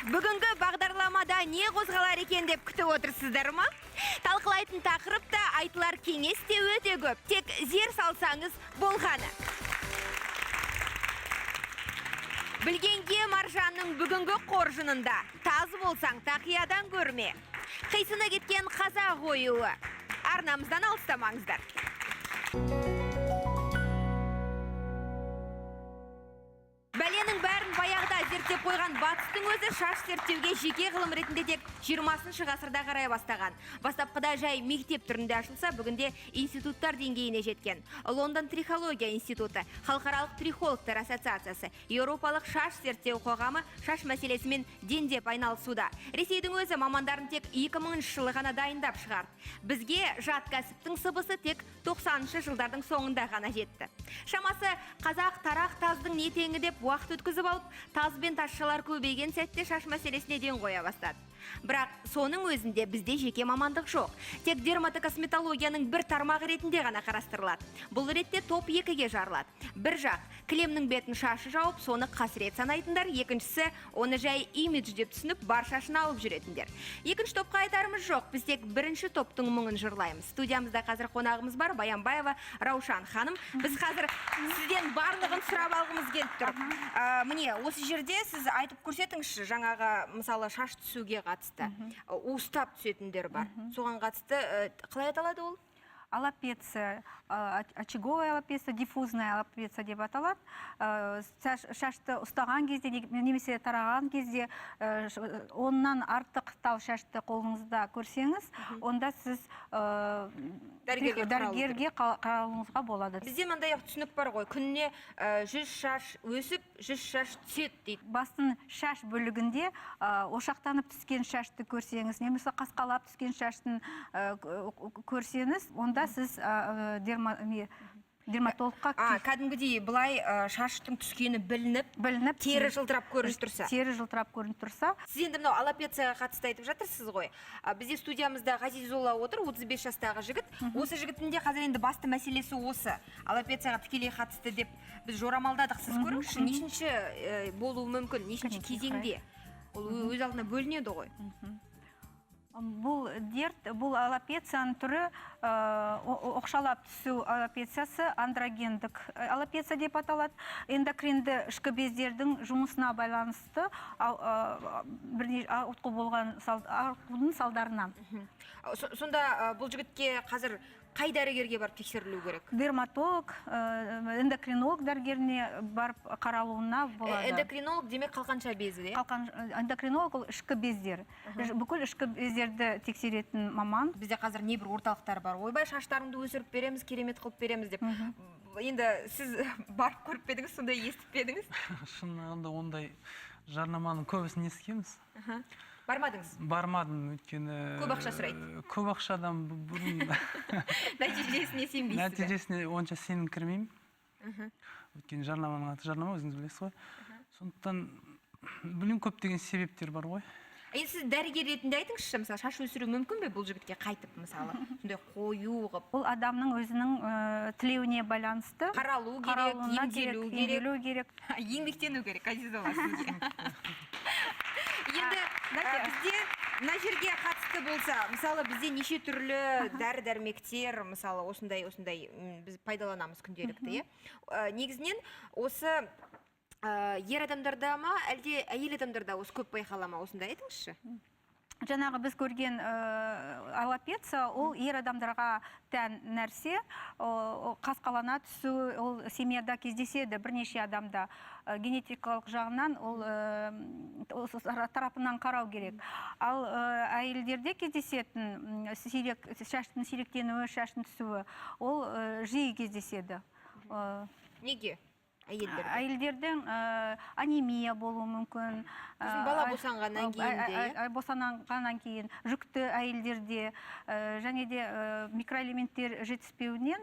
Бүгінгі бағдарламада не қозғалар екен деп күтіп отырсыздар ма? Талқылайтын тақырып та, айтылар кеңес те өте көп. Тек зер салсаңыз болғаны. Білгенге маржанның бүгінгі қоржынында таз болсаң тақиядан көрме. Қисыны кеткен қазақ оюы. Арнамыздан алыстамаңыздар. Бәленің бәрін баяғыда зерттеп қойған батыстың өзі шаш зерттеуге жеке ғылым ретінде тек 20 ғасырда қарай бастаған. Бастапқыда жай мектеп түрінде ашылса, бүгінде институттар деңгейіне жеткен. Лондон трихология институты, Халықаралық трихологтар ассоциациясы, Еуропалық шаш зерттеу қоғамы шаш мәселесімен дендеп айналысуда. Ресейдің өзі мамандарын тек 2000 жылы ғана дайындап шығарды. Бізге жат кәсіптің сыбысы тек 90 жылдардың соңында ғана жетті. Шамасы қазақ тарақ таздың не теңі деп уақыт өткізіп алып, таз бен тазшалар көбейген сәтте шаш мәселесіне ден қоя бастады. Бірақ соның өзінде бізде жеке мамандық жоқ. Тек дерматокосметологияның бір тармағы ретінде ғана қарастырылады. Бұл ретте топ екіге жарылады. Бір жақ кілемнің бетін шашы жауып, соны қасірет санайтындар, екіншісі оны жай имидж деп түсініп, бар шашын алып жүретіндер. Екінші топқа айтарымыз жоқ, біз тек бірінші топтың мұңын жырлаймыз. Студиямызда қазір қонағымыз бар, Баянбаева Раушан ханым. Біз қазір сізден барлығын сұрап алғымыз келіп тұр. Міне, осы жерде сіз айтып көрсетіңізші, жаңағы мысалы шаш түсуге қатысты. Уыстап түсетіндер бар. Соған қатысты қалай аталады ол? Алопеция, очаговая алопеция, диффузная алопеция деп аталады. Шашты ұстаған кезде немесе тараған кезде оннан артық тал шашты қолыңызда көрсеңіз, онда сіз Дәрігерге қаралуыңызға болады. Бізде мынандай түсінік бар ғой, күніне 100 шаш өсіп, 100 шаш түседі дейді. Бастың шаш бөлігінде ошақтанып түскен шашты көрсеңіз, немесе қасқалап түскен шаштың көрсеңіз, онда сіз дерматологқа Кәдімгідей былай шаштың түскені білініп, білініп, тері жылтырап көрініп тұрса. Тері жылтырап көрініп тұрса. Сіз енді мынау алопецияға қатысты айтып жатырсыз ғой. Бізде студиямызда Ғазизолла отыр, 35 жастағы жігіт. Осы жігіттің де қазір енді басты мәселесі осы. Алопецияға тікелей қатысты деп біз жорамалдадық. Сіз көріңізші, нешінші болуы мүмкін, нешінші кезеңде? Ол өз алдына бөлінеді ғой. Бұл дерт, бұл алопецияның түрі оқшалап түсу алопециясы, андрогендік алопеция деп аталады. Эндокринді ішкі бездердің жұмысына байланысты бірнеше ауытқу болған ауытқудың салдарынан. Сонда бұл жігітке қазір қай дәрігерге барып тексерілу керек? Дерматолог, эндокринолог дәрігеріне барып қаралуына болады. Эндокринолог демек қалқанша безі, иә? Эндокринолог ол ішкі бездер. Бүкіл ішкі бездерді тексеретін маман. Бізде қазір небір орталықтар бар. Ойбай, шаштарыңды өсіріп береміз, керемет қылып береміз деп. Енді сіз барып көріп пе едіңіз, сондай естіп пе едіңіз? Шынында ондай жарнаманың көбісін естігенбіз. Бармадыңыз? Бармадым, өйткені Көп ақша сұрайды. Көп ақшадан бұрын Нәтижесіне сенбейсіз бе? Нәтижесіне онша сенім кірмеймін. Өйткені жарнаманың аты жарнама, өзіңіз білесіз ғой. Сондықтан білмеймін, көптеген себептер бар ғой. Енді сіз дәрігер ретінде айтыңызшы, мысалы, шаш өсіру мүмкін бе бұл жігітке қайтып, мысалы, сондай қою қылып? Бұл адамның өзінің тілеуіне байланысты. Қаралу керек, емделу керек. Емделу керек. Еңбектену керек, Азизова, сізге. Енді бізде мына жерге қатысты болса, мысалы, бізде неше түрлі дәрі-дәрмектер, мысалы, осындай, біз пайдаланамыз күнделікті, иә? Негізінен осы ер адамдарда ма, әлде әйел адамдарда осы көп байқала ма, осындай айтыңызшы? Жаңағы біз көрген алопеция ол ер адамдарға тән нәрсе, қасқалана түсу, ол семьяда кездеседі бірнеше адамда. Генетикалық жағынан ол осы тарапынан қарау керек. Ал әйелдерде кездесетін шаштың сиректенуі, шаштың түсуі, ол жиі кездеседі. Неге? Әйелдерде? Әйелдердің анемия болуы мүмкін. Сосын бала босанғаннан кейін де, иә? Босанғаннан кейін жүкті әйелдерде және де микроэлементтер жетіспеуінен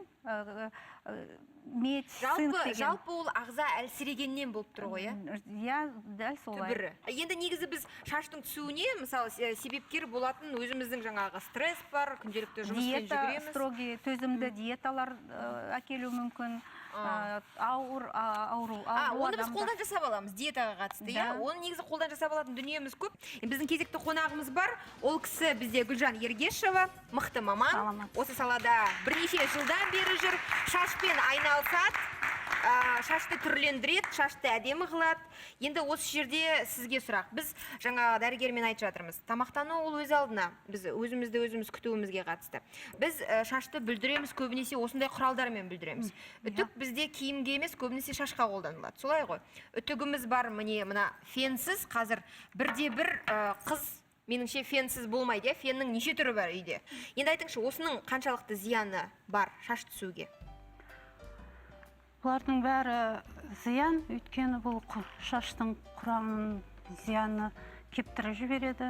Медь, цинк Жалпы деген. Жалпы ол ағза әлсірегеннен болып тұр ғой, иә? Иә, дәл солай. Түбірі. Енді негізі біз шаштың түсуіне, мысалы, себепкер болатын өзіміздің жаңағы стресс бар, күнделікті жұмыспен Диета, жүгіреміз. строгий, төзімді диеталар әкелуі мүмкін. Ауыр ауру ауру Оны біз адамдар. қолдан жасап аламыз диетаға қатысты, иә? Да. Оны негізі қолдан жасап алатын дүниеміз көп. Енді біздің кезекті қонағымыз бар. Ол кісі бізде Гүлжан Ергешева, мықты маман. Саламатсыз. Осы салада бірнеше жылдан бері жүр. Шашпен айналысады. Шашты түрлендіреді, шашты әдемі қылады. Енді осы жерде сізге сұрақ. Біз жаңа дәрігермен айтып жатырмыз. Тамақтану ол өз алдына. Біз өзімізді өзіміз күтуімізге қатысты. Біз шашты бүлдіреміз, көбінесе осындай құралдармен бүлдіреміз. Үтік бізде киімге емес, көбінесе шашқа қолданылады. Солай ғой. Үтігіміз бар, міне, мына фенсіз қазір бірде бір қыз меніңше фенсіз болмайды, иә? Феннің неше түрі бар үйде. Енді айтыңызшы, осының қаншалықты зияны бар шаш түсуге? Бұлардың бәрі зиян, өйткені бұл шаштың құрамын зияны кептіріп жібереді.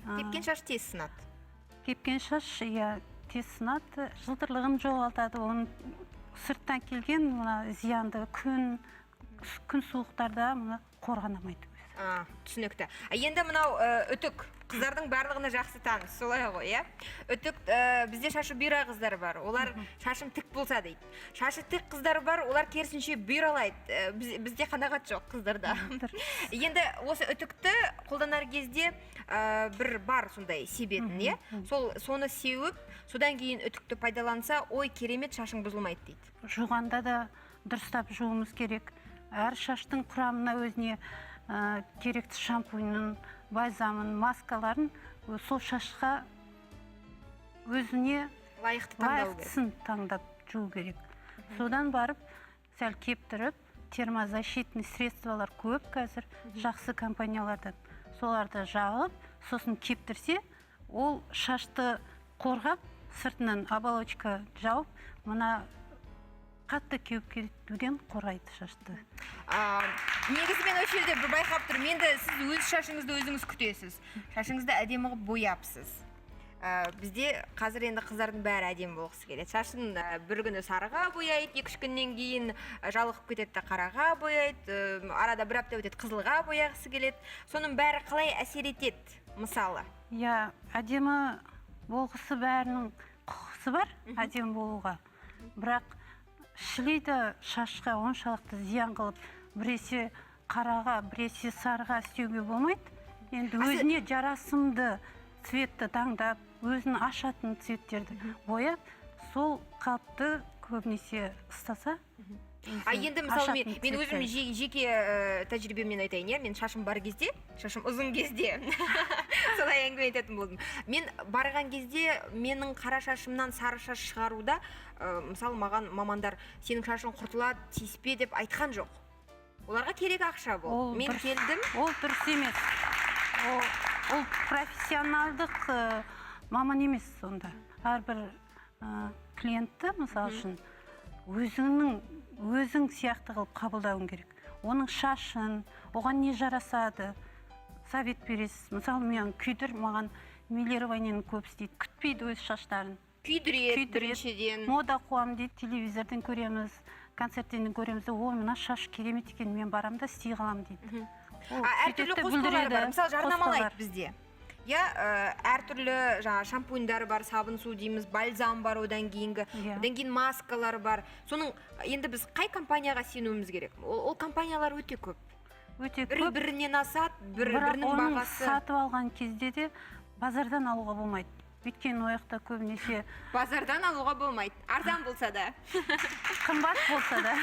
Кепкен шаш тез сынады. Кепкен шаш, иә, тез сынады, жылтырлығын жоғалтады. Оның сырттан келген мына зиянды күн суықтарда мына қорғана алмайды өзі. Түсінікті. Енді мынау үтік қыздардың барлығына жақсы таныс, солай ғой, иә? Үтік, бізде шашы бұйра қыздар бар, олар шашым тік болса дейді. Шашы тік қыздар бар, олар керісінше бұйралайды. Бізде қанағат жоқ қыздарда. Енді осы үтікті қолданар кезде бір бар сондай себетін, иә? Соны сеуіп, содан кейін үтікті пайдаланса, ой, керемет, шашың бұзылмайды дейді. Жуғанда да дұрыстап жуымыз керек. Әр шаштың құрамына өзіне керекті шампуньін, бальзамын, маскаларын сол шашқа өзіне лайықты таңдау керек. Лайықтысын таңдап жуу керек. Содан барып сәл кептіріп, термозащитный средстволар көп қазір, жақсы компаниялардан. Соларды жағып, сосын кептірсе, ол шашты қорғап, сыртынан оболочка жауып, мына қатты кеуіп кетуден қорғайды шашты. Негізі мен осы жерде бір байқап тұрмын. Енді сіз өз шашыңызды өзіңіз күтесіз. Шашыңызды әдемі қылып бояпсыз. Бізде қазір енді қыздардың бәрі әдемі болғысы келеді. Шашын бір күні сарыға бояйды, екі-үш күннен кейін жалығып кетеді де қараға бояйды, арада бір апта өтеді, қызылға бояғысы келеді. Соның бәрі қалай әсер етеді, мысалы? Иә, әдемі болғысы бәрінің құқысы бар, әдемі болуға. Бірақ шілейді шашқа оншалықты зиян қылып, біресе қараға, біресе сарыға істеуге болмайды. Енді өзіне жарасымды цветті таңдап, өзін ашатын цветтерді бояп, сол қалыпты көбінесе ұстаса, Енді мысалы ашатын мен өзім цветтер. жеке тәжірибемнен айтайын, иә, мен шашым бар кезде, шашым ұзын кезде солай әңгіме айтатын болдым. Мен барған кезде менің қара шашымнан сары шаш шығаруда, мысалы, маған мамандар сенің шашың құртылады, тиіспе деп айтқан жоқ. Оларға керек ақша болды. Ол Мен дұрыс. келдім. Ол дұрыс емес. Ол профессионалдық маман емес сонда. Әрбір клиентті, мысалы үшін, өзің сияқты қылып қабылдауың керек. Оның шашын, оған не жарасады, совет бересіз. Мысалы, мен күйдір, маған мелированиені көп істейді, күтпейді өз шаштарын. Күйдіреді, Күйдіреді. біріншіден. Мода қуамын дейді, телевизорден көреміз, концерттен көреміз. Ой, мына шаш керемет екен, мен барамын да істей қаламын дейді. Ол Әртүрлі сөйтеді де қоспалар бар. бүлдіреді. Мысалы, жарнамалайды Қоспалар. бізде. Иә, әртүрлі жаңа шампуньдар бар, сабын су дейміз, бальзам бар одан кейінгі, одан кейін маскалар бар. Соның енді біз қай компанияға сенуіміз керек? Ол компаниялар өте көп. Өте Бірі көп. бірінен асады, Бірақ бірінің оның бағасы. сатып алған кезде де базардан алуға болмайды. Өйткені ол жақта көбінесе Базардан алуға болмайды. Арзан болса да. Қымбат болса да.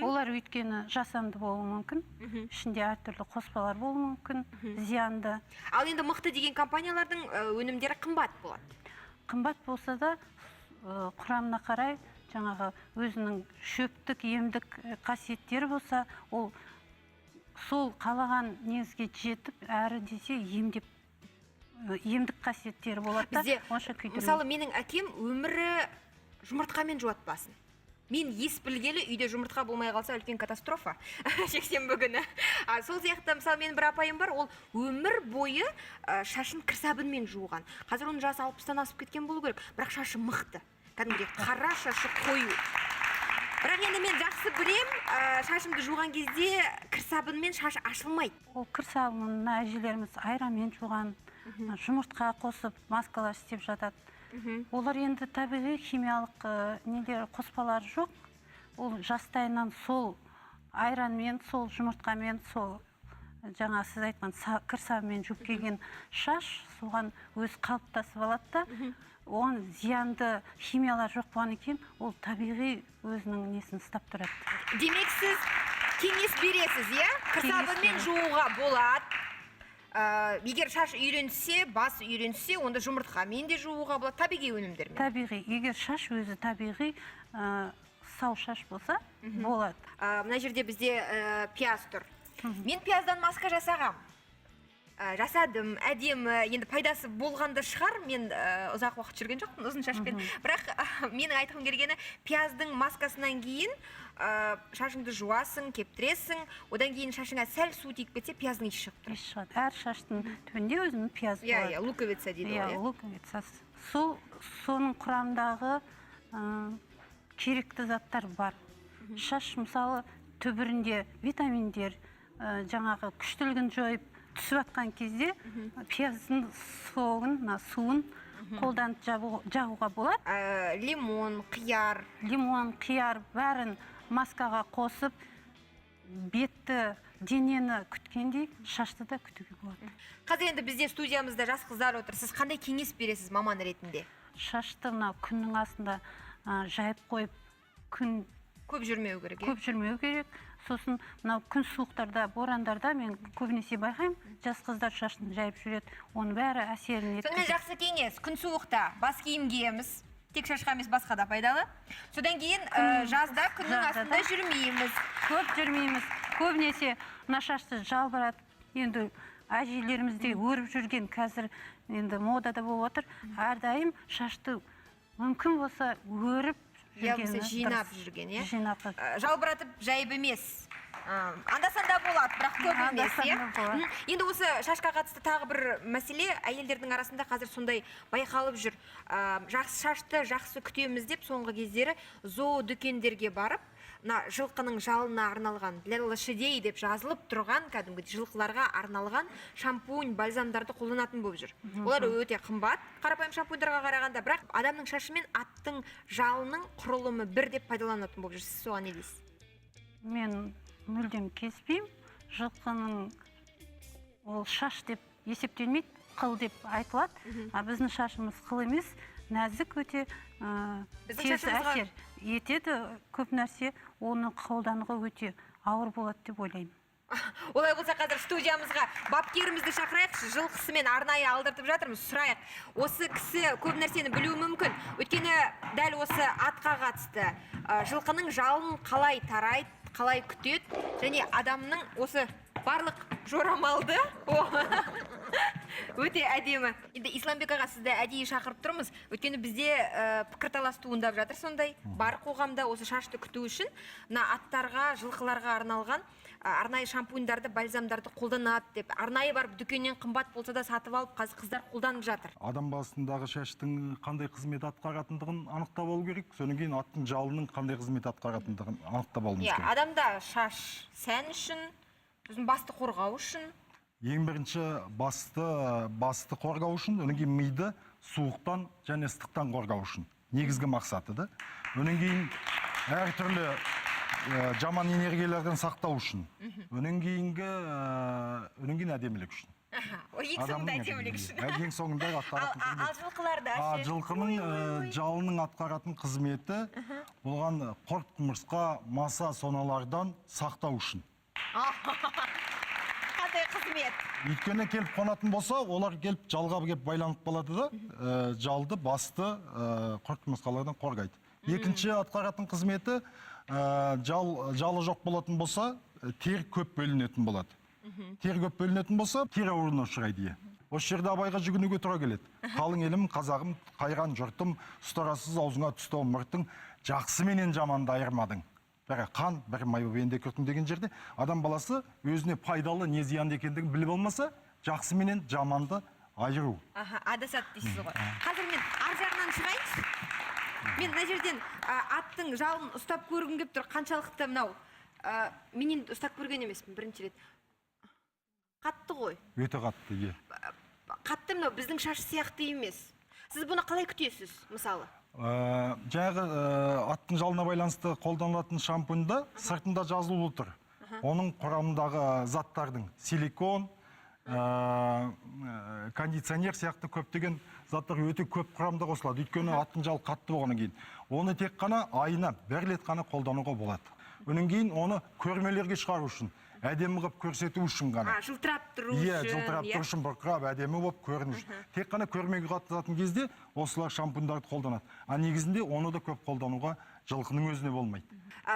Олар өйткені жасанды болуы мүмкін. Ішінде әртүрлі қоспалар болуы мүмкін, зиянды. Ал енді мықты деген компаниялардың өнімдері қымбат болады. Қымбат болса да, құрамына қарай жаңағы өзінің шөптік, емдік қасиеттері болса, ол сол қалаған негізге жетіп, әрі десе емдік қасиеттері болады да, Бізде, онша күйдірмейді. Мысалы, менің әкем өмірі жұмыртқамен жуады басын. Мен ес білгелі үйде жұмыртқа болмай қалса үлкен катастрофа. Жексенбі күні. Сол сияқты, мысалы, менің бір апайым бар, ол өмір бойы шашын кір сабынмен жуған. Қазір оның жасы 60-тан асып кеткен болу керек, бірақ шашы мықты. Кәдімгідей қара шашы қою. Бірақ енді мен жақсы білем, шашымды жуған кезде кір сабынмен шаш ашылмайды. Ол кір сабынын әжелеріміз айранмен жуған, жұмыртқа қосып маскалар істеп жатады. Олар енді табиғи химиялық нелер, қоспалар жоқ. Ол жастайынан сол айранмен, сол жұмыртқамен, сол жаңа сіз айтқан кір сабынмен жуып келген шаш соған өзі қалыптасып алады да, оған зиянды химиялар жоқ болғаннан кейін ол табиғи өзінің несін ұстап тұрады. Демек, сіз кеңес бересіз, иә? Кір Кеңес сабынмен беремін. жууға болады. Егер шаш үйренсе, бас үйренсе, онда жұмыртқамен де жууға болады, табиғи өнімдермен. Табиғи, егер шаш өзі табиғи сау шаш болса, болады. Мына жерде бізде пияз тұр. Мен пияздан маска жасағам. Жасадым, әдемі, енді пайдасы болғанда шығар, мен ұзақ уақыт жүрген жоқпын ұзын шашпен. Бірақ менің айтқым келгені, пияздың маскасынан кейін шашыңды жуасың, кептіресің, одан кейін шашыңа сәл су тиіп кетсе, пияздың иісі шығып тұрады. Иіс шығады. Әр шаштың түбінде өзінің пияз Иә, болады. Луковица дейді Иә, ғой, иә? Луковицасы. Сол соның құрамындағы керекті заттар бар. Шаш, мысалы, түбірінде витаминдер, жаңағы күштілігін жойып түсіп жатқан кезде пияздың согын, мына суын қолданып жағуға болады. Лимон, қияр. Лимон, қияр бәрін маскаға қосып, бетті, денені күткендей шашты да күтуге болады. Қазір енді бізде студиямызда жас қыздар отыр. Сіз қандай кеңес бересіз маман ретінде? Шашты мына күннің астында жайып қойып күн Көп жүрмеу керек, иә? Көп жүрмеу керек. Сосын мынау күн суықтарда, борандарда мен көбінесе байқаймын, жас қыздар шашын жайып жүреді, оның бәрі әсерін Сонымен, еткізеді. жақсы кеңес: күн суықта бас киім киеміз, тек шашқа емес, басқа да пайдалы. Содан кейін жазда күннің Жазда астында да. жүрмейміз. Көп жүрмейміз. Көбінесе мына шашты жалбыратып, енді әжелеріміз де өріп жүрген, қазір енді модада болып отыр. Әрдайым шашты мүмкін болса өріп Я болмаса жүргені жинап дұрыс. жүрген, иә? Жинап. Жалбыратып жайып емес. Анда санда болады, бірақ көп емес, иә? Анда-санда болады. Енді осы шашқа қатысты тағы бір мәселе: әйелдердің арасында қазір сондай байқалып жүр. Жақсы шашты жақсы күтеміз деп соңғы кездері зоодүкендерге барып, мына жылқының жалына арналған, «для лошадей» деп жазылып тұрған, кәдімгі жылқыларға арналған шампунь, бальзамдарды қолданатын болып жүр. Олар өте қымбат қарапайым шампуньдарға қарағанда, бірақ адамның шашы мен аттың жалының құрылымы бір деп пайдаланатын болып жүр. Сіз соған не дейсіз? Мен мүлдем келіспеймін. Жылқының ол шаш деп есептелмейді, қыл деп айтылады. А біздің шашымыз қыл емес, нәзік өте, Біздің тез шашымызға- әсер етеді көп нәрсе. Оны қолдануға өте ауыр болады деп ойлаймын. Олай болса, қазір студиямызға бапкерімізді шақырайықшы. Жылқысымен арнайы алдыртып жатырмыз, сұрайық. Осы кісі көп нәрсені білуі мүмкін, өйткені дәл осы атқа қатысты, жылқының жалын қалай тарайды, қалай күтеді және адамның осы барлық жорамалды. О, өте әдемі. Енді, Исламбек аға, сізді әдейі шақырып тұрмыз, өйткені бізде пікірталас туындап жатыр. Сондай бар қоғамда: осы шашты күту үшін мына аттарға, жылқыларға арналған арнайы шампуньдарды, бальзамдарды қолданады деп, арнайы барып дүкеннен қымбат болса да сатып алып, қазір қыздар қолданып жатыр. Адам басындағы шаштың қандай қызмет атқаратындығын анықтап алу керек. Содан кейін аттың жалының қандай қызмет атқаратындығын анықтап алуымыз керек. Адамда шаш сән үшін, сосын басты қорғау үшін. Ең бірінші басты қорғау үшін, одан кейін миды суықтан және ыстықтан қорғау үшін негізгі мақсаты да. Одан кейін әртүрлі жаман энергиялардан сақтау үшін, одан кейін әдемілік үшін. Аха, ең соңында Адамның әдемілік үшін. Ең соңында Ал, атқаратын ал қызмет. жылқыларда А ше? жылқының жалының атқаратын қызметі болған құрт, құмырсқа, маса, соналардан сақтау үшін. Қандай қызмет? Өйткені келіп қонатын болса, олар келіп жалға келіп байланып қалады да, жалды, басты құрт, құмырсқалардан қорғайды. Екінші атқаратын қызметі, жалы жоқ болатын болса, тер көп бөлінетін болады. Тер көп бөлінетін болса, тері ауруына ұшырайды, иә. Осы жерде Абайға жүгінуге тура келеді: «Қалың елім, қазағым, қайран жұртым, ұстарасыз аузыңа түсті мұртың, жақсы менен жаманды айырмадың, бірі қан, бірі май болып енді күртің» деген жерде адам баласы өзіне пайдалы не зиянды екендігін біліп алмаса, жақсы менен жаманды айыру. Аха, адасады дейсіз ғой. Қазір мен ар жағынан шығайыншы. Мен мына жерден аттың жалын ұстап көргім келіп тұр. Қаншалықты мынау, мен енді ұстап көрген емеспін бірінші рет. Қатты ғой. Өте қатты, иә. Қатты, мынау біздің шаш сияқты емес. Сіз бұны қалай күтесіз, мысалы? Жаңағы аттың жалына байланысты қолданылатын шампуньда сыртында жазылулы тұр. Оның құрамындағы заттардың силикон, кондиционер сияқты көптеген заттар өте көп құрамда қосылады. Өйткені аттың жалы қатты болғаннан кейін. Оны тек қана айына бір рет қана қолдануға болады. Онан кейін оны көрмелерге шығару үшін, әдемі қылып көрсету үшін ғана. Жылтырап тұру Иә, үшін. жылтырап Иә. тұру үшін, бұрқырап әдемі болып көріну үшін. Тек қана көрмеге қатысатын кезде осылар шампуньдарды қолданады. А негізінде оны да көп қолдануға жылқының өзіне болмайды.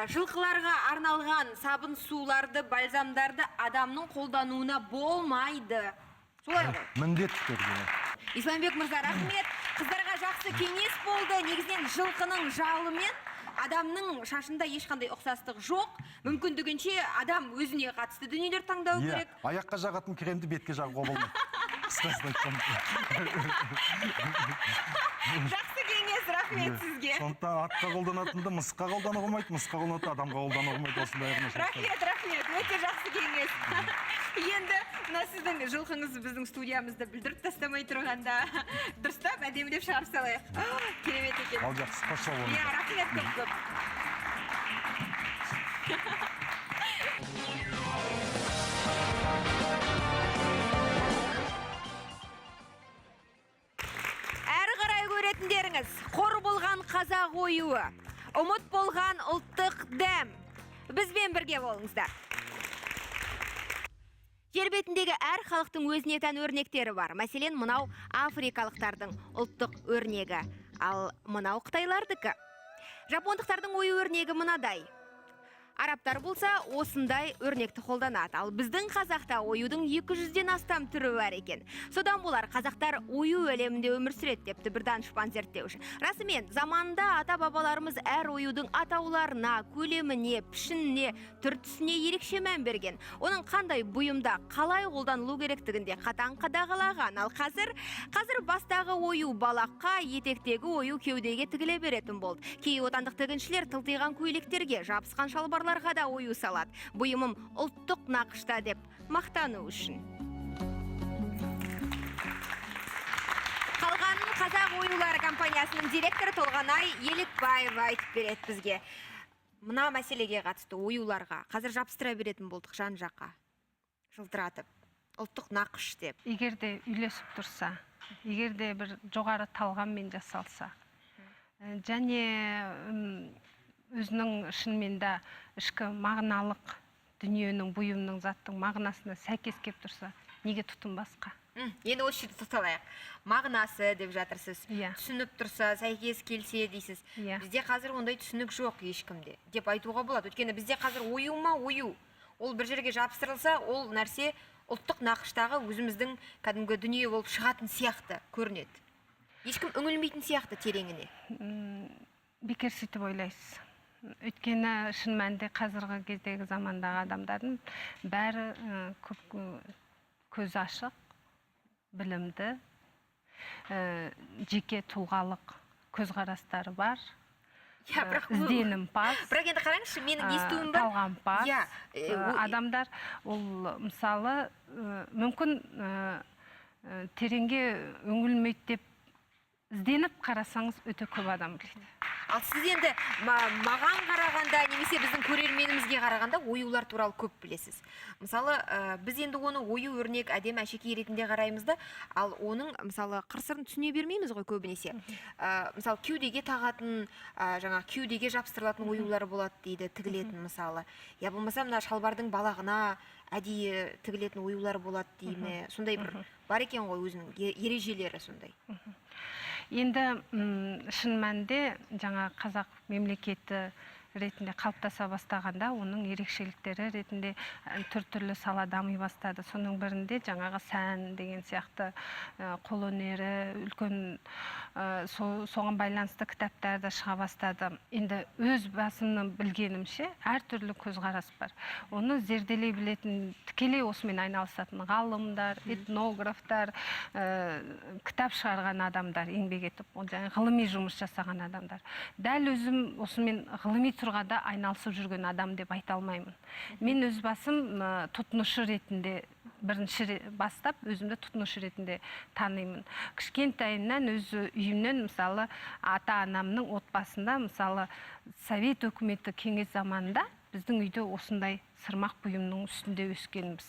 Жылқыларға арналған сабын суларды, бальзамдарды адамның қолдануына болмайды. Солай ғой? Міндетті түрде. Исламбек мырза, рахмет. Қыздарға жақсы кеңес болды. Негізінен жылқының жалымен адамның шашында ешқандай ұқсастық жоқ. Мүмкіндігінше адам өзіне қатысты дүниелер таңдау Иә, керек. аяққа жағатын кремді бетке жағуға болмайды. Қысқасын айтсам. Жақсы кеңес, рахмет сізге. Сондықтан атқа қолданатынды мысыққа қолдануға болмайды, мысыққа қолданатынды адамға қолдануға болмайды. Осындай айырмашылықтар. Рахмет, рахмет. Өте жақсы кеңес. Енді мына сіздің жылқыңыз біздің студиямызды бүлдіріп тастамай тұрғанда дұрыстап әдемілеп шығарып салайық. Керемет екен. Ал жақсы, қош сау болыңыздар. Иә, рахмет көп көп. Әрі қарай көретіндеріңіз, қор болған қазақ оюы, ұмыт болған ұлттық дәм. Бізбен бірге болыңыздар. Жер бетіндегі әр халықтың өзіне тән өрнектері бар. Мәселен, мынау африкалықтардың ұлттық өрнегі, ал мынау қытайлардікі. Жапондықтардың ою өрнегі мынадай. Арабтар болса, осындай өрнекті қолданады. Ал біздің қазақта оюдың 200-ден астам түрі бар екен. Содан болар қазақтар ою әлемінде өмір сүреді депті бір данышпан зерттеуші. Расымен, заманында ата-бабаларымыз әр оюдың атауларына, көлеміне, пішініне, түр-түсіне ерекше мән берген. Оның қандай бұйымда, қалай қолданылу керектігін де қатаң қадағалаған. Ал қазір бастағы ою балаққа, етектегі ою кеудеге тігіле беретін болды. Кей отандық тігіншілер тылтиған көйлектерге, жабысқан шалбарларға да ою салады. Бұйымым ұлттық нақышта деп мақтану үшін. Қалғанын Қазақ оюлары компаниясының директоры Толғанай Елікбаева айтып береді бізге. Мына мәселеге қатысты оюларға қазір жабыстыра беретін болдық жан-жаққа. Жылтыратып, ұлттық нақыш деп. Егер де үйлесіп тұрса, егер де бір жоғары талғаммен жасалса, және өзінің шынымен де ішкі мағыналық дүниенің, бұйымның, заттың мағынасына сәйкес келіп тұрса, неге тұтынбасқа? Енді осы жерде тоқталайық. Мағынасы деп жатырсыз. Иә. Түсініп тұрса, сәйкес келсе дейсіз. Иә. Бізде қазір ондай түсінік жоқ ешкімде деп айтуға болады. Өйткені бізде қазір ою ма ою. Ол бір жерге жабыстырылса, ол нәрсе ұлттық нақыштағы өзіміздің кәдімгі дүние болып шығатын сияқты көрінеді. Ешкім үңілмейтін сияқты тереңіне. Бекер сөйтіп ойлайсыз. Өйткені шын мәнінде қазіргі кездегі замандағы адамдардың бәрі көп көзі ашық, білімді, жеке тұлғалық көзқарастары бар. Иә, бірақ Ізденімпаз. Бірақ енді қараңызшы, менің естуім бар. Талғампаз. Иә, Адамдар ол мысалы, мүмкін, тереңге үңілмейді деп ізденіп қарасаңыз өте көп адам біледі. Ал сіз енді маған қарағанда немесе біздің көрерменімізге қарағанда оюлар туралы көп білесіз. Мысалы, біз енді оны ою өрнек әдемі әшекей ретінде қараймыз да, ал оның мысалы қыр-сырын түсіне бермейміз ғой көбінесе. Мысалы кеудеге тағатын, жаңағы кеудеге жабыстырылатын оюлар болады дейді, тігілетін мысалы. Я болмаса мына шалбардың балағына әдейі тігілетін оюлар болады дей ме? Сондай бір бар екен ғой өзінің ережелері сондай. Енді, шын мәнінде жаңа қазақ мемлекеті ретінде қалыптаса бастағанда, оның ерекшеліктері ретінде түр-түрлі сала дами бастады. Соның бірінде жаңағы сән деген сияқты қолөнері үлкен, соған байланысты кітаптар да шыға бастады. Енді өз басымнан білгенімше, әртүрлі көзқарас бар. Оны зерделей білетін, тікелей осымен айналысатын ғалымдар, этнографтар, кітап шығарған адамдар, еңбек етіп, жаңағы ғылыми жұмыс жасаған адамдар. Дәл өзім осымен ғылыми тұрғыда айналысып жүрген адам деп айта алмаймын. Мен өз басым тұтынушы ретінде бірінші бастап өзімді тұтынушы ретінде танимын. Кішкентайымнан өз үйімнен, мысалы, ата-анамның отбасында, мысалы, Совет өкіметі, кеңес заманында біздің үйде осындай сырмақ бұйымның үстінде өскенбіз.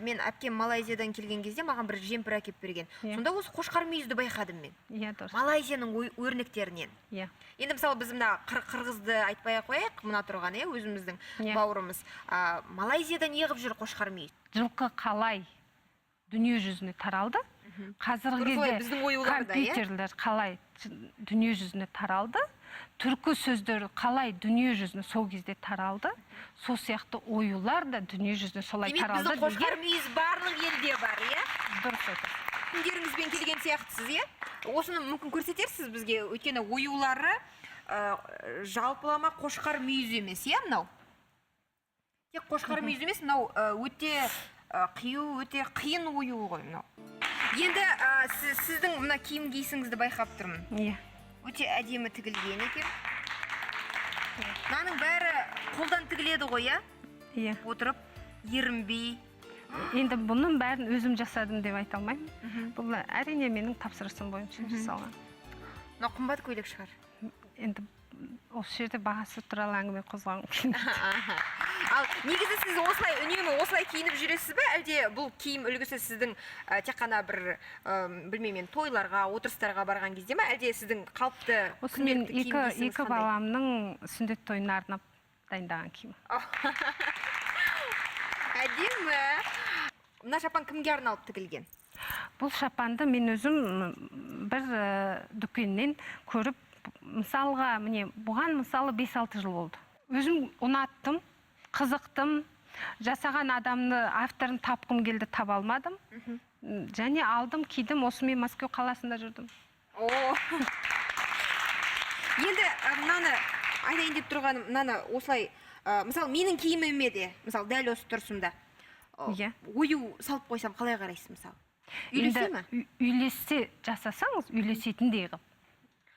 Мен әпкем Малайзиядан келген кезде маған бір жемпір әкеп берген. Сонда осы қошқар мүйізді байқадым мен. Иә, дұрыс. Малайзияның өрнектерінен. Иә. Енді мысалы біз мына қырғызды айтпай ақ қояйық, мына тұрған, иә, өзіміздің бауырымыз. Малайзияда не қылып жүр қошқар мүйіз? Жылқы қалай дүние жүзіне таралды? Қазіргі Дұрыс, кезде біздің оюларда, иә? компьютерлер қалай дүние жүзіне таралды? Түркі сөздері қалай дүние жүзіне сол кезде таралды? Сол сияқты оюлар да дүние жүзіне солай Демек, таралды. біздің қошқар мүйіз барлық елде бар, иә? Дұрыс айтасыз. Күндеріңізбен келген сияқтысыз, иә? Осыны мүмкін көрсетерсіз бізге, өйткені оюлары жалпылама қошқар мүйіз емес, иә, мынау? Тек қошқар мүйіз емес, мынау өте қию, өте қиын ою ғой мынау. Енді сіздің мына киім киісіңізді байқап тұрмын. Иә. Өте әдемі тігілген екен. Мынаның бәрі қолдан тігіледі ғой, иә? Иә. Отырып, ерінбей. Енді бұның бәрін өзім жасадым деп айта алмаймын. Бұл әрине менің тапсырысым бойынша жасалған. Мынау қымбат көйлек шығар. Енді осы жерде бағасы туралы әңгіме қозғағым келмейді. Ал негізі сіз осылай үнемі осылай киініп жүресіз бе? Әлде бұл киім үлгісі сіздің тек қана бір, білмеймін, тойларға, отырыстарға барған кезде ме? Әлде сіздің қалыпты Осы мен күнделікті киім киісіңіз екі қандай? баламның сүндет тойына арнап дайындаған киім. Әдемі. Мына шапан кімге арналып тігілген? Бұл шапанды мен өзім бір дүкеннен көріп, мысалға, міне, бұған мысалы 5-6 жыл болды. Өзім ұнаттым, қызықтым, жасаған адамны, авторын тапқым келді, таба алмадым. Және алдым, кидім, осымен Мәскеу қаласында жүрдім. О! Енді мынаны айтайын деп тұрғаным, мынаны осылай, мысалы, менің киіміме де, мысалы, дәл осы тұрсымда. Иә. Ою салып қойсам қалай қарайсыз, мысалы? Үйлесе ме? Енді үйлессе жасасаңыз, үйлесетіндей қылып.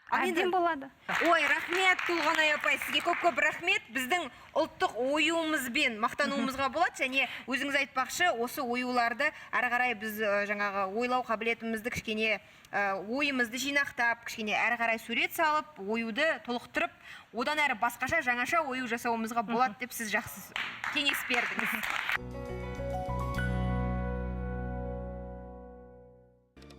Ал енді Әбден болады. Ой, рахмет, Толғанай апай, сізге көп-көп рахмет. Біздің ұлттық оюымызбен мақтануымызға болады. Және өзіңіз айтпақшы, осы оюларды әрі қарай біз жаңағы ойлау қабілетімізді кішкене, ойымызды жинақтап, кішкене әрі қарай сурет салып, оюды толықтырып, одан әрі басқаша жаңаша ою жасауымызға болады деп сіз жақсы кеңес бердіңіз.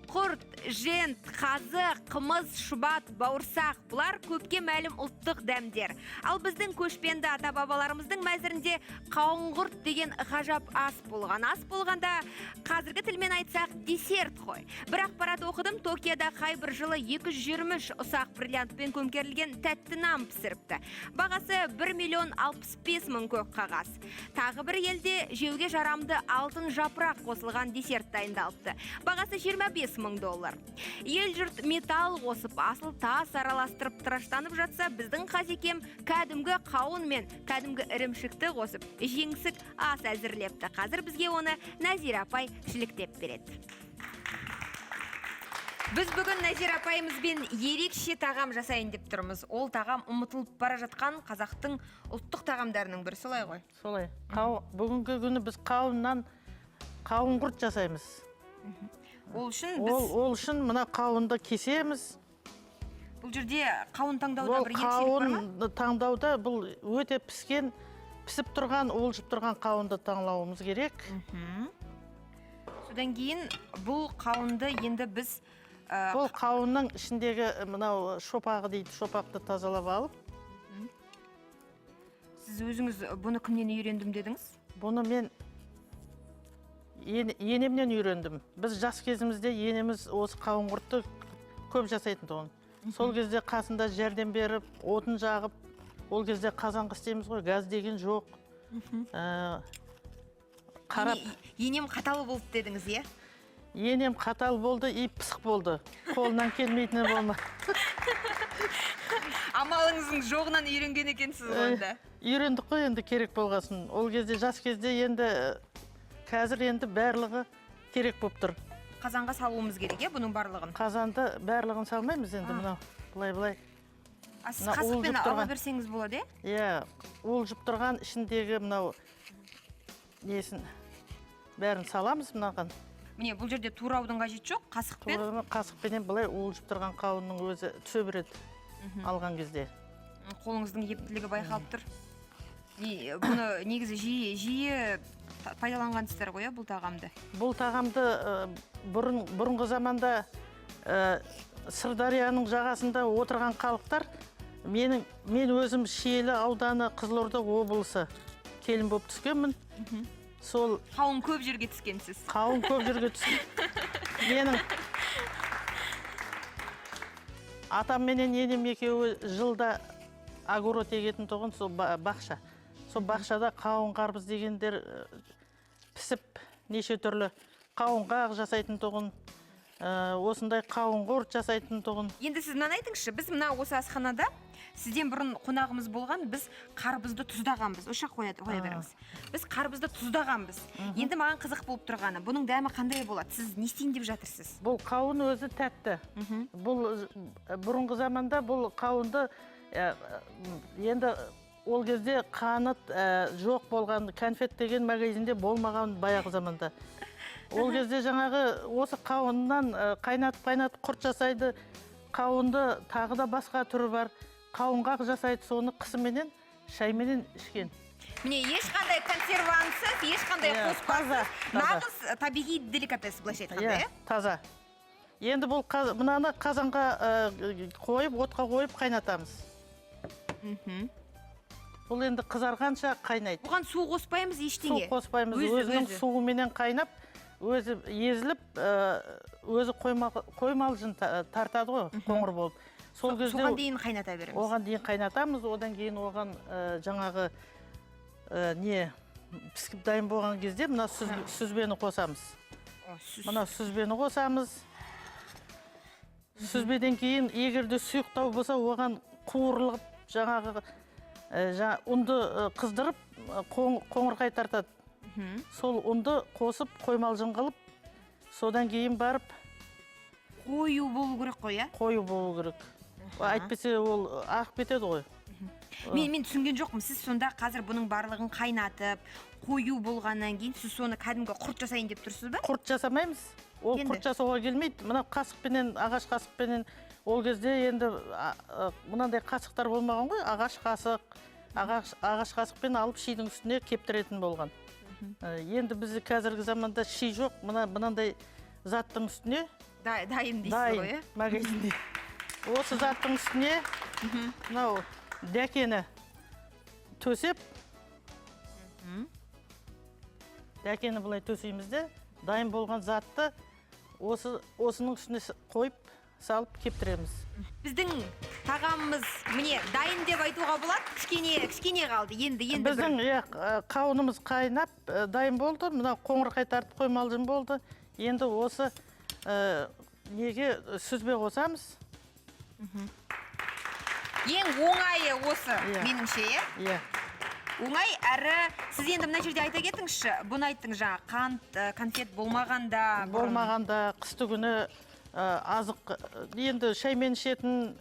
Құрт, жент, қазы, қымыз, шұбат, бауырсақ — бұлар көпке мәлім ұлттық дәмдер. Ал біздің көшпенді ата-бабаларымыздың мәзірінде қауынғұрт деген ғажап ас болған. Ас болғанда қазіргі тілмен айтсақ десерт қой. Бір ақпарат оқыдым, Токиода қай бір жылы 223 ұсақ бриллиантпен көмкерілген тәтті нан пісіріпті. Бағасы 1 миллион 65 мың көк қағаз. Тағы бір елде жеуге жарамды алтын жапырақ қосылған десерт дайындалыпты. Бағасы 25 мың доллар. Ел жұрт металл қосып, асыл тас араластырып тыраштанып жатса, біздің қазекем кәдімгі қауын мен кәдімгі ірімшікті қосып, жеңсік ас әзірлепті. Қазір бізге оны Нәзира апай шіліктеп береді. Біз бүгін Нәзира апайымызбен ерекше тағам жасайын деп тұрмыз. Ол тағам ұмытылып бара жатқан қазақтың ұлттық тағамдарының бірі, солай ғой? Солай. Бүгінгі күні біз қауыннан қауын құрт жасаймыз. Ол үшін біз Ол үшін мына қауынды кесеміз. Бұл жерде қауын таңдауда Ол бір ерекшелік бар ма? қауын таңдауда бұл өте піскен, пісіп тұрған, уылжып тұрған қауынды таңдауымыз керек. Содан кейін бұл қауынды енді біз, Бұл қауынның ішіндегі мынау шопағы дейді, шопақты тазалап алып. Сіз өзіңіз бұны кімнен үйрендім дедіңіз? Бұны мен енемнен үйрендім. Біз жас кезімізде енеміз осы қауын құртты көп жасайтын тұғын. Сол кезде қасында жәрдем беріп, отын жағып, Ол кезде қазанға істейміз ғой, газ деген жоқ. Қарап Енем қатал болды дедіңіз, иә? Енем қатал болды и пысық болды. Қолынан келмейтіні болма. Амалыңыздың жоғынан үйренген екенсіз ғой онда. Үйрендік қой енді, керек болғасын. Ол кезде, жас кезде енді, қазір енді барлығы керек болып тұр. Қазанға салуымыз керек, иә, бұның барлығын? Қазанды барлығын салмаймыз енді, мынау былай былай. А сіз Мына қасықпен уылжып ала тұрған. берсеңіз болады, иә? Иә, уылжып тұрған ішіндегі мынау несін бәрін саламыз мынаған. Міне, бұл жерде тураудың қажеті жоқ, қасықпен. Тура қасықпенен былай уылжып тұрған қауынның өзі түсе береді алған кезде. Қолыңыздың ептілігі байқалып тұр. Бұны негізі жиі, жиі пайдаланғансыздар ғой, иә, бұл тағамды? Бұл тағамды бұрынғы заманда Сырдарияның жағасында отырған халықтар, мен өзім Шиелі ауданы, Қызылорда облысы келін болып түскенмін. Сол Қауын көп жерге түскенсіз. Қауын көп жерге түскен. Менің атам менен енем екеуі жылда огород егетін тұғын, сол бақша. Сол бақшада қауын, қарбыз дегендер пісіп, неше түрлі қауынқақ жасайтын тұғын, осындай қауын құрт жасайтын тұғын. Енді сіз мынаны айтыңызшы, біз мына осы асханада сізден бұрын қонағымыз болған, біз қарбызды тұздағанбыз. Осы жаққа қоя беріңіз. Біз қарбызды тұздағанбыз. Енді маған қызық болып тұрғаны, бұның дәмі қандай болады? Сіз не істейін деп жатырсыз? Бұл қауын өзі тәтті. Бұл бұрынғы заманда бұл қауынды, енді ол кезде қант жоқ болған, конфет деген магазинде болмаған баяғы заманда. Ол кезде жаңағы осы қауыннан қайнатып, қайнатып құрт жасайды. Қауынды тағы да басқа түрі бар. Қауынқақ жасайды, соны қысыменен, шайменен ішкен. Міне, ешқандай консервантсыз, ешқандай Иә, қоспасыз, таза, таза. нағыз табиғи деликатес, былайша айтқанда, Иә, иә? таза. Енді бұл мынаны қазанға қойып, отқа қойып қайнатамыз. Бұл енді қызарғанша қайнайды. Бұған су қоспаймыз ештеңе? Су қоспаймыз, Өзі, өзінің өзі. суыменен қайнап, өзі езіліп, өзі қоймалжын тартады ғой, қоңыр болып. Сол кезде Соған дейін қайната береміз. Оған дейін қайнатамыз, одан кейін оған жаңағы не пісіп дайын болған кезде мына сүзбені қосамыз. О, Мына сүзбені қосамыз. Сүзбеден кейін егер де сұйықтау болса, оған қуырылып жаңағы ұнды қыздырып қоңырқай тартады. Сол ұнды қосып қоймалжың қылып, содан кейін барып Қою болу керек қой, иә? Қою болу керек. Әйтпесе ол ағып кетеді ғой. Мен түсінген жоқпын. Сіз сонда қазір бұның барлығын қайнатып, қою болғаннан кейін сіз соны кәдімгі құрт жасайын деп тұрсыз ба? Құрт жасамаймыз. Ол Енді? құрт жасауға келмейді. Мына қасықпенен, ағаш қасықпенен, ол кезде енді, мынандай қасықтар болмаған ғой, ағаш қасық, ағаш қасықпен алып шидің үстіне кептіретін болған. Енді бізде қазіргі заманда ши жоқ, мынандай заттың үстіне Дайын дейсіз дайын ғой, иә? Магазинде. Осы заттың үстіне мынау дәкені төсеп, дәкені былай төсейміз де, дайын болған затты осының үстіне қойып салып кептіреміз. Біздің тағамымыз міне дайын деп айтуға болады. Кішкене, кішкене қалды. Енді, енді бір Біздің, иә, қауынымыз қайнап, дайын болды. Мына қоңырқай тартып қоймалжың болды. Енді осы неге сүзбе қосамыз? Ең оңайы осы, меніңше, иә? Иә. Оңай әрі сіз енді мына жерде айта кетіңізші, бұны айттыңыз жаңа, қант, конфет болмағанда бұрын. Болмағанда қысты күні азық, енді шаймен ішетін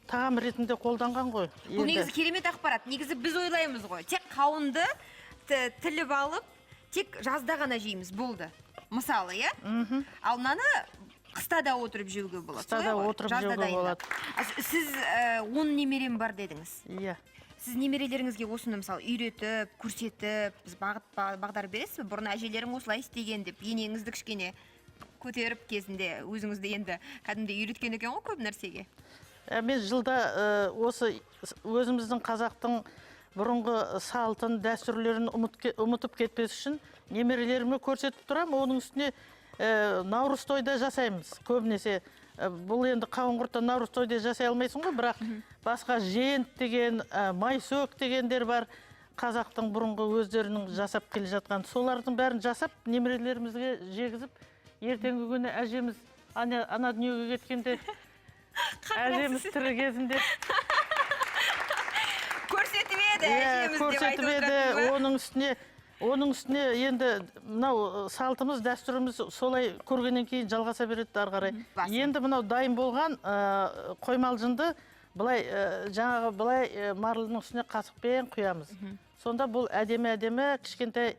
тағам ретінде қолданған ғой. Бұл Енді. негізі керемет ақпарат. Негізі біз ойлаймыз ғой, тек қауынды тіліп алып, тек жазда ғана жейміз, болды. Мысалы, иә? Ал мынаны қыста да отырып жеуге болады. Қыста да Солай ғой? отырып Жазда жеуге дайындап. болады. А сіз 10 немерем бар дедіңіз. Иә. Сіз немерелеріңізге осыны мысалы үйретіп, көрсетіп, біз бағдар бересіз бе? Бұрын әжелерің осылай істеген деп, енеңізді кішкене көтеріп кезінде өзіңізді енді кәдімгідей үйреткен екен ғой көп нәрсеге. Мен жылда осы өзіміздің қазақтың бұрынғы салтын, дәстүрлерін ұмытып кетпес үшін немерелеріме көрсетіп тұрамын. Оның үстіне наурыз тойда жасаймыз. Көбінесе Бұл енді қауын құрттан наурыз тойда жасай алмайсың ғой, бірақ басқа жент деген, майсөк дегендер бар. Қазақтың бұрынғы өздерінің жасап келе жатқан, солардың бәрін жасап немерелерімізге жегізіп, ертеңгі күні әжеміз ана дүниеге кеткенде, әжеміз тірі кезінде көрсетіп еді, Иә, әжеміз деп көрсетіп айтып еді. отыратын ба? Оның үстіне енді мынау салтымыз, дәстүріміз солай көргеннен кейін жалғаса береді ары қарай. Басым. Енді мынау дайын болған қоймалжынды былай, жаңағы былай марлының үстіне қасықпен құямыз. Сонда бұл әдемі-әдемі кішкентай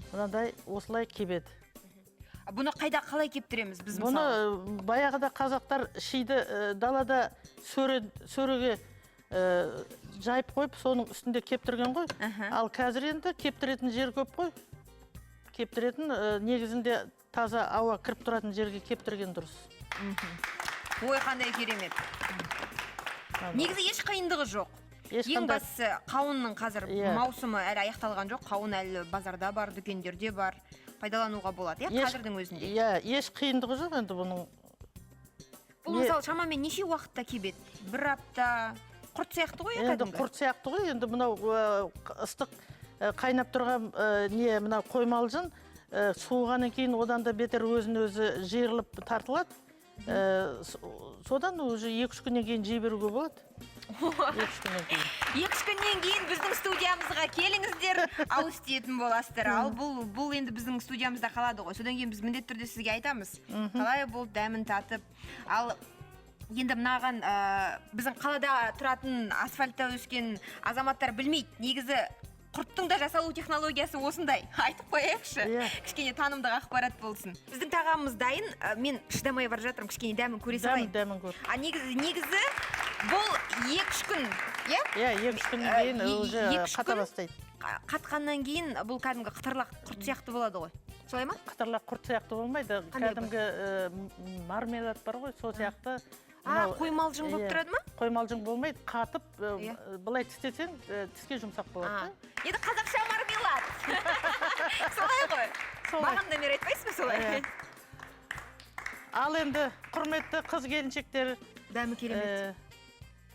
мынандай осылай кебеді. Бұны қайда қалай кептіреміз біз Бұны мысалы? Баяғыда қазақтар шиді далада сөреге жайып қойып, соның үстінде кептірген ғой. Ал қазір енді кептіретін жер көп қой. Кептіретін, негізінде таза ауа кіріп тұратын жерге кептірген дұрыс. Ой, қандай керемет. Негізі еш қиындығы жоқ. Ең Ешқандай бастысы қауынның қазір Иә. маусымы әлі аяқталған жоқ. Қауын әлі базарда бар, дүкендерде бар. Пайдалануға болады, иә, қазірдің өзінде. Иә, еш қиындығы жоқ енді бұның. Бұл мысалы шамамен неше уақытта кебеді? Бір апта, құрт сияқты ғой, иә, Енді кәдімгі? құрт сияқты ғой, енді мынау ыстық қайнап тұрған не мынау қоймалжын суығаннан кейін одан да бетер өзін өзі жиырылып тартылады. Содан уже 2-3 күннен кейін жей беруге болады. 2-3 күннен кейін. 2-3 күннен кейін біздің студиямызға келіңіздер, ауыз тиетін боласыздар. Ал бұл енді біздің студиямызда қалады ғой. Содан кейін біз міндетті түрде сізге айтамыз. Қалай болды, дәмін татып. Ал енді мынаған, біздің қалада тұратын, асфальтта өскен азаматтар білмейді. Негізі құрттың да жасалу технологиясы осындай. Айтып қояйықшы. Кішкене танымдық ақпарат болсын. Біздің тағамымыз дайын. Мен шыдамай бара жатырмын, кішкене дәмін көре салайын. Дәмін көр. А негізі бұл 2-3 күн, иә? Иә, 2-3 күннен кейін уже 2-3 қата күн бастайды. Қатқаннан кейін бұл кәдімгі қытырлақ құрт сияқты болады ғой. Солай ма? Қытырлақ құрт сияқты болмайды. Қандай Кәдімгі мармелад бар ғой, сол сияқты. Қоймалжың болып Иә. тұрады ма? Қоймалжың болмайды, қатып, былай тістесең, тіске жұмсақ болады да. Енді қазақша мармелад. Солай ғой. Солай. Бағандан бері айтпайсыз ба солай? Иә. Ал енді құрметті қыз келіншектер, Дәмі керемет.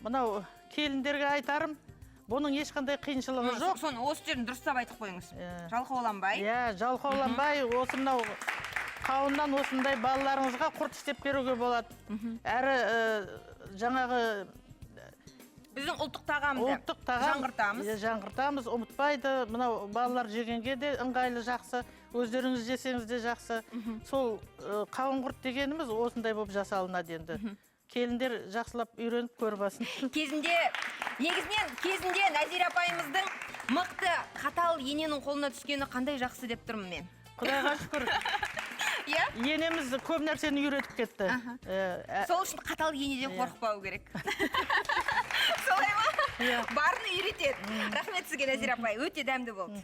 Мынау келіндерге айтарым, бұның ешқандай қиыншылығы жоқ. Соны осы жерін дұрыстап айтып қойыңыз. Жалқауланбай. Иә, жалқауланбай, осы мынау қауыннан осындай балаларыңызға құрт істеп беруге болады. Әрі жаңағы біздің ұлттық тағамды ұлттық тағам жаңғыртамыз. Иә, жаңғыртамыз, ұмытпайды. Мынау балалар жегенге де ыңғайлы, жақсы. Өздеріңіз жесеңіз де жақсы. Сол қауын құрт дегеніміз осындай болып жасалынады енді. Келіндер жақсылап үйреніп көріп алсын. Негізінен кезінде Нәзира апайымыздың мықты қатал ененің қолына түскені қандай жақсы деп тұрмын мен. Құдайға шүкір. Иә? Енеміз көп нәрсені үйретіп кетті. Сол үшін қатал енеден қорықпау керек. Солай ма? Иә. Барын үйретеді. Рахмет сізге, Нәзира апай, өте дәмді болды.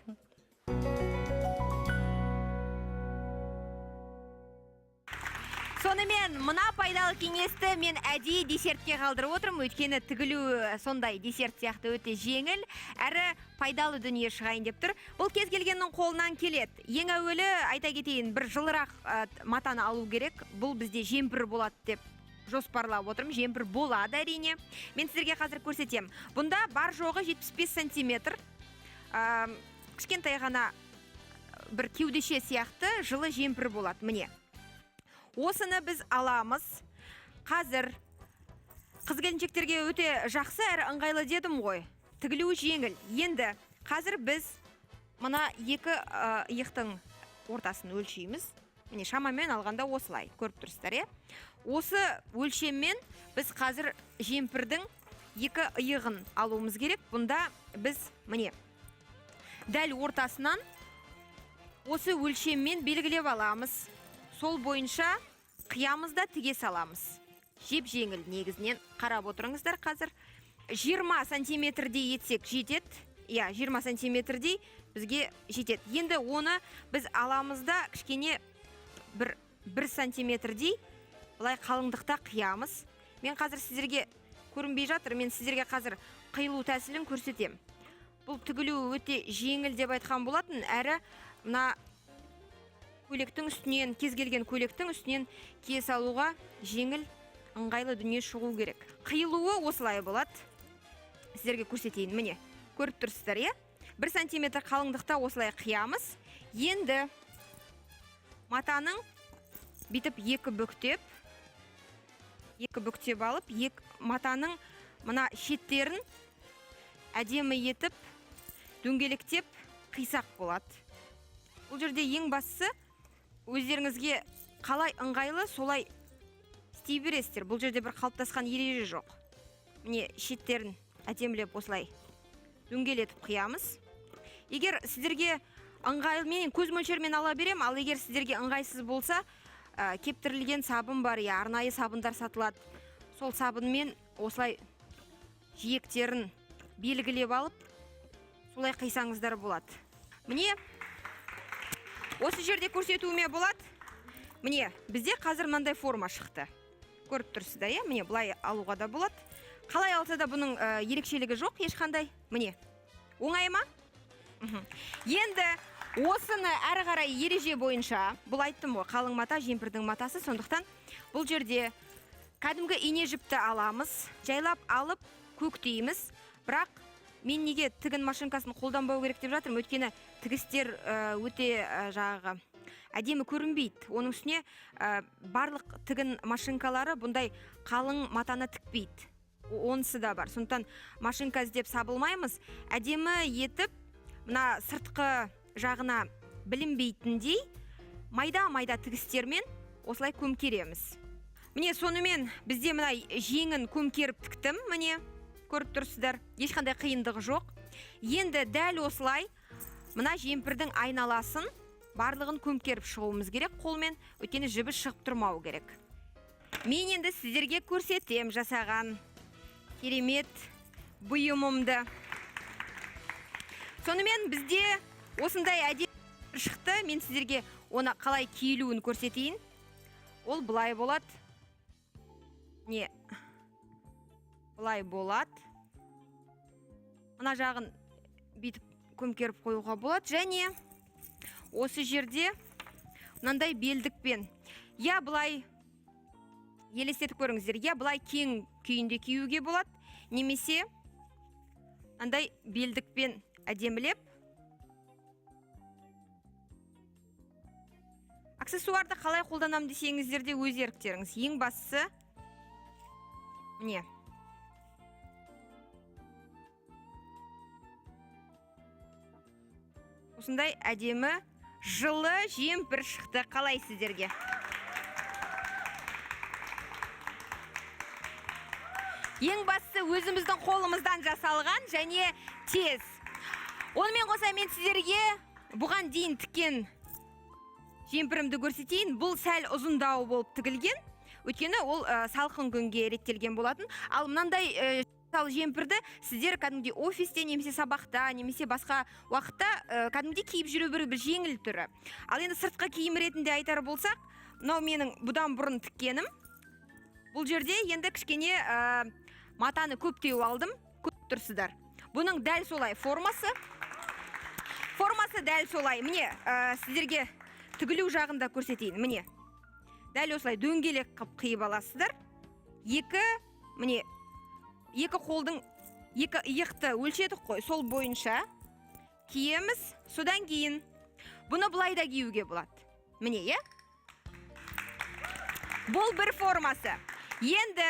Сонымен мына пайдалы кеңесті мен әдейі десертке қалдырып отырмын, өйткені тігілуі сондай десерт сияқты өте жеңіл, әрі пайдалы дүние шығайын деп тұр. Бұл кез келгеннің қолынан келеді. Ең әуелі айта кетейін, бір жылырақ матаны алу керек. Бұл бізде жемпір болады деп жоспарлап отырмын. Жемпір болады әрине. Мен сіздерге қазір көрсетемін. Бұнда бар жоғы 75 сантиметр. Кішкентай ғана бір кеудеше сияқты жылы жемпір болады. Міне. Осыны біз аламыз. Қазір қыз келіншектерге өте жақсы әрі ыңғайлы дедім ғой. Тігілуі жеңіл. Енді қазір біз мына екі иықтың ортасын өлшейміз. Міне шамамен алғанда осылай көріп тұрсыздар, иә? Осы өлшеммен біз қазір жемпірдің екі иығын алуымыз керек. Бұнда біз міне дәл ортасынан осы өлшеммен белгілеп аламыз. Сол бойынша қиямыз да тіге саламыз. Жеп-жеңіл негізінен қарап отырыңыздар қазір. 20 сантиметрдей етсек жетеді. Иә, 20 сантиметрдей бізге жетеді. Енді оны біз аламыз да кішкене бір сантиметрдей былай қалыңдықта қиямыз. Мен қазір сіздерге көрінбей жатыр, мен сіздерге қазір қиылу тәсілін көрсетемін. Бұл тігілу өте жеңіл деп айтқан болатын, әрі мына Көйлектің үстінен, кез келген көйлектің үстінен кие салуға жеңіл, ыңғайлы дүние шығу керек. Қиылуы осылай болады. Сіздерге көрсетейін. Міне, көріп тұрсыздар, иә? 1 сантиметр қалыңдықта осылай қиямыз. Енді матаның бүйтіп екі бүктеп алып, екі матаның мына шеттерін әдемі етіп дөңгелектеп қисақ болады. Бұл жерде ең бастысы өздеріңізге қалай ыңғайлы солай істей бересіздер. Бұл жерде бір қалыптасқан ереже жоқ. Міне, шеттерін әдемілеп осылай дөңгелетіп қиямыз. Егер сіздерге ыңғайлы, мен көз мөлшерімен ала берем, ал егер сіздерге ыңғайсыз болса, кептірілген сабын бар, я арнайы сабындар сатылады. Сол сабынмен осылай жиектерін белгілеп алып, солай қисаңыздар болады. Міне, осы жерде көрсетуіме болады. Міне, бізде қазір мынандай форма шықты. Көріп тұрсыздар, иә? Міне, былай алуға да болады. Қалай алса да бұның ерекшелігі жоқ ешқандай. Міне, оңай ма? Енді осыны әрі қарай ереже бойынша, бұл айттым ғой, қалың мата, жемпірдің матасы, сондықтан бұл жерде кәдімгі ине жіпті аламыз, жайлап алып көктейміз. Бірақ мен неге тігін машинкасын қолданбау керек деп жатырмын, өйткені тігістер өте жаңағы әдемі көрінбейді. Оның үстіне барлық тігін машинкалары бұндай қалың матаны тікпейді. Онысы да бар. Сондықтан машинка іздеп сабылмаймыз. Әдемі етіп мына сыртқы жағына білінбейтіндей майда-майда тігістермен осылай көмкереміз. Міне, сонымен бізде мына жеңін көмкеріп тіктім, міне, көріп тұрсыздар, ешқандай қиындығы жоқ. Енді дәл осылай мына жемпірдің айналасын барлығын көмкеріп шығуымыз керек қолмен, өйткені жібі шығып тұрмау керек. Мен енді сіздерге көрсетем жасаған керемет бұйымымды. Сонымен бізде осындай әдемі шықты. Мен сіздерге оны қалай киілуін көрсетейін. Ол былай болады. Не? Былай болады. Мына жағын бүйтіп көмкеріп қоюға болады. Және осы жерде мынандай белдікпен. Я былай елестетіп көріңіздер. Я былай кең күйінде киюге болады. Немесе мынандай белдікпен әдемілеп. Аксессуарды қалай қолданам десеңіздер де өз еріктеріңіз. Ең бастысы міне. Осындай әдемі жылы жемпір шықты. Қалай сіздерге? Ең бастысы өзіміздің қолымыздан жасалған және тез. Онымен қоса мен сіздерге бұған дейін тіккен жемпірімді көрсетейін. Бұл сәл ұзындау болып тігілген. Өйткені ол салқын күнге реттелген болатын. Ал мынандай мысалы жемпірді сіздер кәдімгідей офисте немесе сабақта немесе басқа уақытта кәдімгідей киіп жүре беру бір жеңіл түрі. Ал енді сыртқы киім ретінде айтар болсақ, мынау менің бұдан бұрын тіккенім. Бұл жерде енді кішкене матаны көптеу алдым, көріп тұрсыздар. Бұның дәл солай формасы. Формасы дәл солай. Міне, сіздерге тігілу жағын да көрсетейін. Міне, дәл осылай дөңгелек қып қиып аласыздар. Екі, міне, екі қолдың, екі иықты өлшедік қой, сол бойынша киеміз. Содан кейін бұны былай да киюге болады. Міне, иә? Бұл бір формасы. Енді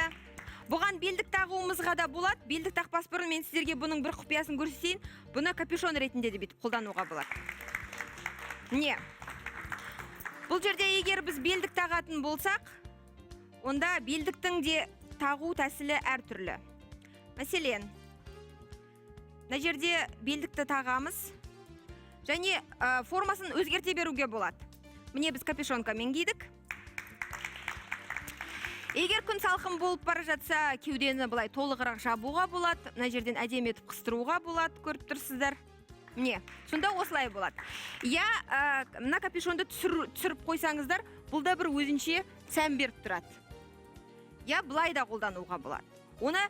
бұған белдік тағуымызға да болады. Белдік тақпас бұрын мен сіздерге бұның бір құпиясын көрсетейін. Бұны капюшон ретінде де бүйтіп қолдануға болады. Міне. Бұл жерде егер біз белдік тағатын болсақ, онда белдіктің де тағу тәсілі әртүрлі. Мәселен, мына жерде белдікті тағамыз және формасын өзгерте беруге болады. Міне біз капюшонкамен кидік. Егер күн салқын болып бара жатса, кеудені былай толығырақ жабуға болады. Мына жерден әдемі етіп қыстыруға болады, көріп тұрсыздар. Міне, сонда осылай болады. Я мына капюшонды түсіріп қойсаңыздар, бұл да бір өзінше сән беріп тұрады. Я былай да қолдануға болады. Оны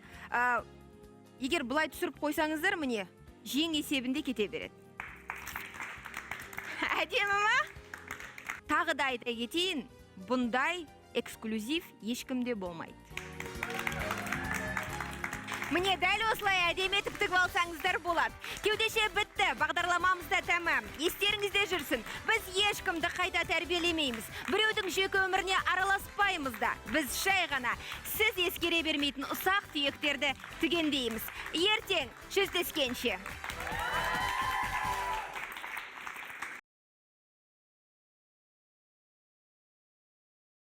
егер былай түсіріп қойсаңыздар, міне, жең есебінде кете береді. Әдемі ма? Тағы да айта кетейін, бұндай эксклюзив ешкімде болмайды. Міне, дәл осылай әдемі етіп тігіп алсаңыздар болады. Кеудеше бітті, бағдарламамыз да тәмам. Естеріңізде жүрсін, біз ешкімді қайта тәрбиелемейміз. Біреудің жеке өміріне араласпаймыз да. Біз жай ғана сіз ескере бермейтін ұсақ түйектерді түгендейміз. Ертең жүздескенше.